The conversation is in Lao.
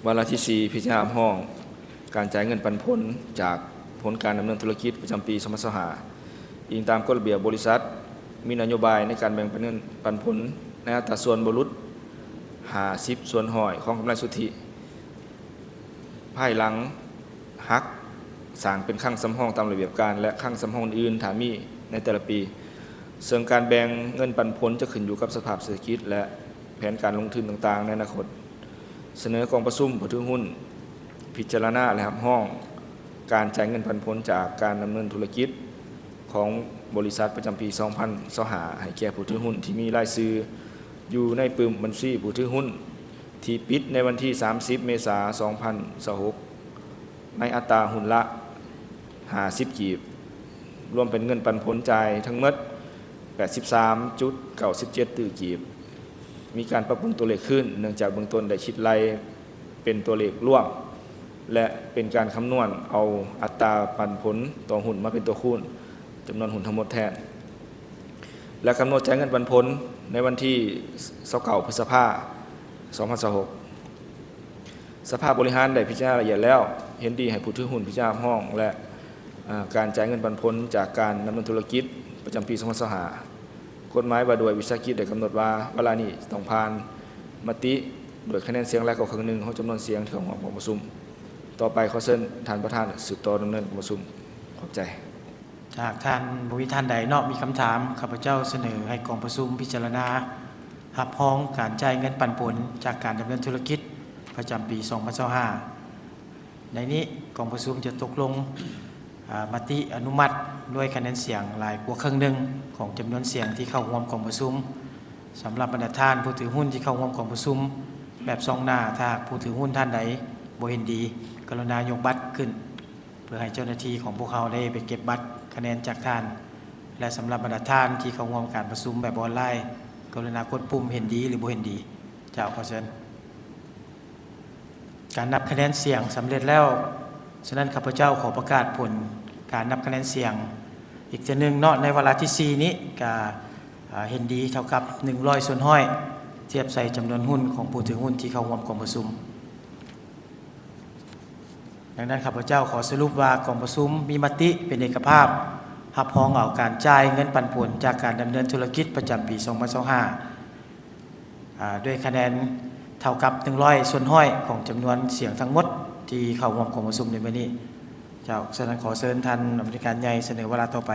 ວາລະທີສີ່ ພິຈາລະນາຮັບຮອງການຈ່າຍເງິນປັນຜົນຈາກຜົນການດຳເນີນທຸລະກິດປະຈຳປີສອງພັນຊາວຫ້າ. ອີງຕາມກົດລະບຽບບໍລິສັດ ມີນະໂຍບາຍໃນການແບ່ງປັນເງິນປັນຜົນໃນອັດຕາສ່ວນບໍ່ຫຼຸດຫ້າສິບສ່ວນຮ້ອຍຂອງກຳໄລສຸດທິ ພາຍຫຼັງຫັກສ້າງເປັນຄັງສຳຮອງຕາມລະບຽບການ ແລະ ຄັງສຳຮອງອື່ນໆ ຖ້າມີໃນແຕ່ລະປີ, ເຊິ່ງການແບ່ງເງິນປັນຜົນຈະຂຶ້ນຢູ່ກັບສະພາບເສດຖະກິດ ແລະ ແຜນການລົງທຶນຕ່າງໆໃນອະນາຄົດ. ສະເໜີກອງປະຊຸມຜູ້ຖືຮຸ້ນພິຈາລະນາ ແລະ ຮັບຮອງການຈ່າຍເງິນປັນຜົນຈາກການດຳເນີນທຸລະກິດຂອງບໍລິສັດປະຈຳປີສອງພັນຊາວຫ້າ ໃຫ້ແກ່ຜູ້ຖືຮຸ້ນທີ່ມີລາຍຊື່ຢູ່ໃນປຶ້ມບັນຊີຜູ້ຖືຮຸ້ນ ທີ່ປິດໃນວັນທີສາມສິບ ເມສາ ສອງພັນຊາວຫົກ ໃນອັດຕາຮຸ້ນລະຫ້າສິບກີບ, ລວມເປັນເງິນປັນຜົນຈ່າຍທັງໝົດແປດສິບສາມຈຸດເກົ້າສິບເຈັດຕື້ກີບ. ມີການປັບປຸງຕົວເລກຄືນ ເນື່ອງຈາກເບື້ອງຕົ້ນໄດ້ຄິດໄລ່ເປັນຕົວເລກລວມ ແລະ ເປັນການຄຳນວນເອົາອັດຕາປັນຜົນຕໍ່ຮຸ້ນມາເປັນຕົວຄູນຈຳນວນຮຸ້ນທັງໝົດແທນ ແລະ ກຳນົດຈ່າຍເງິນປັນຜົນໃນວັນທີຊາວເກົ້າ ພຶດສະພາ ສອງພັນຊາວຫົກ. ສະພາບໍລິຫານໄດ້ພິຈາລະນາລະອຽດແລ້ວ, ເຫັນດີໃຫ້ຜູ້ຖືຮຸ້ນພິຈາລະນາຮັບຮອງ ແລະ ອາ ການຈ່າຍເງິນປັນຜົນຈາກການດຳເນີນທຸລະກິດປະຈຳປີສອງພັນຊາວຫ້າ. ກົດໝາຍວ່າດ້ວຍວິສາຫະກິດໄດ້ກຳນົດວ່າ ວາລະນີ້ຕ້ອງຜ່ານມະຕິດ້ວຍຄະແນນສຽງຫຼາຍກວ່າເຄິ່ງໜຶ່ງຂອງຈຳນວນສຽງທີ່ເຂົ້າຮ່ວມກອງປະຊຸມ. ຕໍ່ໄປຂໍເຊີນທ່ານປະທານສືບຕໍ່ດຳເນີນກອງປະຊຸມ. ຂອບໃຈ. ຫາກທ່ານບໍ່ມີທ່ານໃດເນາະ ມີຄຳຖາມ, ຂ້າພະເຈົ້າສະເໜີໃຫ້ກອງປະຊຸມພິຈາລະນາຮັບຮອງການຈ່າຍເງິນປັນຜົນຈາກການດຳເນີນທຸລະກິດປະຈຳປີສອງພັນຊາວຫ້າ. ໃນນີ້ກອງປະຊຸມຈະຕົກລົງ ອາ ມະຕິອະນຸມັດດ້ວຍຄະແນນສຽງຫຼາຍກວ່າເຄິ່ງໜຶ່ງຂອງຈຳນວນສຽງທີ່ເຂົ້າຮ່ວມກອງປະຊຸມ. ສຳລັບບັນດາທ່ານຜູ້ຖືຮຸ້ນທີ່ເຂົ້າຮ່ວມກອງປະຊຸມແບບສ່ອງໜ້າ, ຖ້າຫາກຜູ້ຖືຮຸ້ນທ່ານໃດບໍ່ເຫັນດີ, ກະລຸນາຍົກບັດຂຶ້ນ ເພື່ອໃຫ້ເຈົ້າໜ້າທີ່ຂອງພວກເຮົາໄດ້ໄປເກັບບັດຄະແນນຈາກທ່ານ ແລະ ສຳລັບບັນດາທ່ານທີ່ເຂົ້າຮ່ວມການປະຊຸມແບບອອນລາຍ, ກະລຸນາກົດປຸ່ມເຫັນດີ ຫຼື ບໍ່ເຫັນດີ. ເຈົ້າ, ຂໍເຊີນ. ການນັບຄະແນນສຽງສຳເລັດແລ້ວ, ສະນັ້ນ ຂ້າພະເຈົ້າຂໍປະກາດຜົນການນັບຄະແນນສຽງອີກເທື່ອໜຶ່ງເນາະ. ໃນວາລະທີສີ່ນີ້ກະ ອາ ເຫັນດີເທົ່າກັບໜຶ່ງຮ້ອຍສ່ວນຮ້ອຍ ທຽບໃສ່ຈຳນວນຮຸ້ນຂອງຜູ້ຖືຮຸ້ນທີ່ເຂົ້າຮ່ວມກອງປະຊຸມ. ດັ່ງນັ້ນ ຂ້າພະເຈົ້າຂໍສະຫຼຸບວ່າກອງປະຊຸມມີມະຕິເປັນເອກະພາບ ຮັບຮອງເອົາການຈ່າຍເງິນປັນຜົນຈາກການດຳເນີນທຸລະກິດປະຈຳປີສອງພັນຊາວຫ້າ ອາ ດ້ວຍຄະແນນເທົ່າກັບໜຶ່ງຮ້ອຍສ່ວນຮ້ອຍຂອງຈຳນວນສຽງທັງໝົດທີ່ເຂົ້າຮ່ວມກອງປະຊຸມໃນມື້ນີ້. ເຈົ້າ, ສະນັ້ນ ຂໍເຊີນທ່ານອຳນວຍການໃຫຍ່ສະເໜີວາລະຕໍ່ໄປ.